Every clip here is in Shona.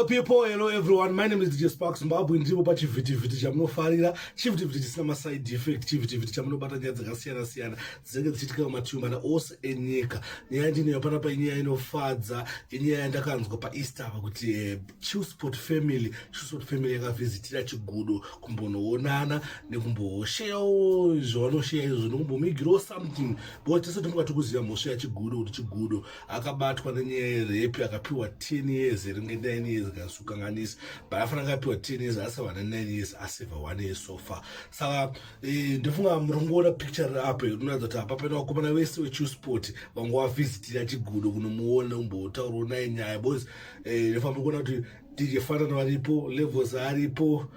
People, hello everyone. My name is DJ Sparks Zimbabwe. Ndiripo pachivhitivhiti chamunofarira, chivhitivhiti chisina maside effect, chivhitivhiti chamunobata nyaya dzakasiyana siyana dzinenge dzichiitika mumativi mana ose enyika. Nyaya yandinayo panapa inyaya inofadza, inyaya yandakanzwa paEaster apa kuti Chillspot family, Chillspot family yakavhizitira Chigudo kumbonoonana nekumbosheyawo zvavanosheya izvo nekumbomigirawo something, because tese tinonga tikuziva mhosva yaChigudo, kuti Chigudo akabatwa nenyaya yerape, akapiwa 10 years, ringe 9 years kana sukanganisa, but afanira kunge apiwa 10 years, asava ne9 years, aseva 1 year so far. Saka ndofunga muri kungoona picture apo, rinoratidza kuti apa pane vakomana vese veChillspot vanga vavhizitira Chigudo kunomuona, kumbotaurawo naye nyaya, because ndofamba kuona kuti DJ Fantan varipo, Levels aripo,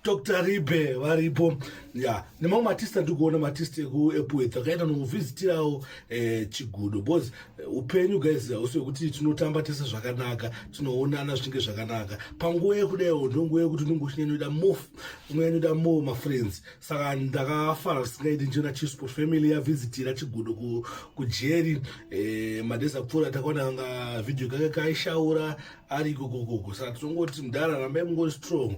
Dr Ribe varipo, ya, nemamwe maartist andiri kuona, maartist ekuEpworth akaenda nokuvhizitirawo Chigudo, because upenyu, guys, hausi wekuti tinotamba tese zvakanaka, tinoonana zvinenge zvakanaka. Panguva yekudaiwo ndonguva yekuti unenge uchinyanyoda more, unonyanyoda more mafriends. Saka ndakafara zvisingaiti ndichiona Chillspot family yavhizitira Chigudo kujeri. Madays apfuura takaona nga vhidhiyo kake kaishaura ari ikokokoko. Saka tinongoti, mudhara, rambai mungori strong.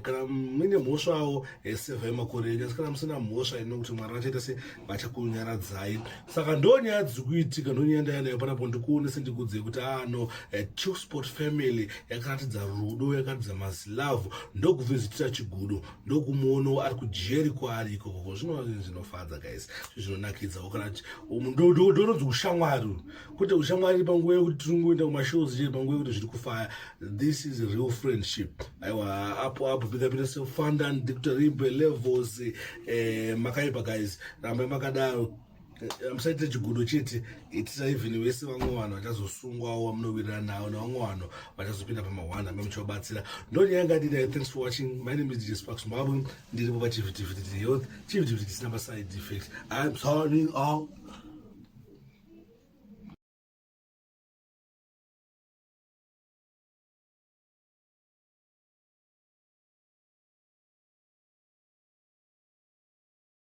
Kana muine mhosvawo, sevhai makore enyu, asi kana musina mhosva, inokuti Mwari vachaita se vachakunyaradzai. Saka ndo nyaya dziri kuitika, ndo nyaya ndaya nayo panapo. Ndikuonese, ndikuudzei kuti ano Chillspot family yakaratidza rudo, yakaratidza mazilove, ndokuvhizitira Chigudo, ndokumuonawo ari kujeri kwaari ikokoko. Zvinova zvinhu zvinofadza, guys, zvinonakidzawo. Kana ndononzi ushamwari, kwete ushamwari panguva yekuti tiringoenda kumashows chete, panguva yekuti zviri kufaya. This is real friendship. Aiwa, apo apo pinda sefandan, Dr Ribe, Levels, makaipa guys, rambai makadaro. Musaite Chigudo chete, itisa even vese vamwe vanhu vachazosungwawo vamunowirirana navo, nevamwe vanhu vachazopinda pamahwanda ambe muchivabatsira. Ndo nyaya ngadidai. Thanks for watching. My name is DJ Sparks Mbabwe. Ndiripo pachivhitivhiti health, chivhitivhiti chisina maside effect. I'm signing out.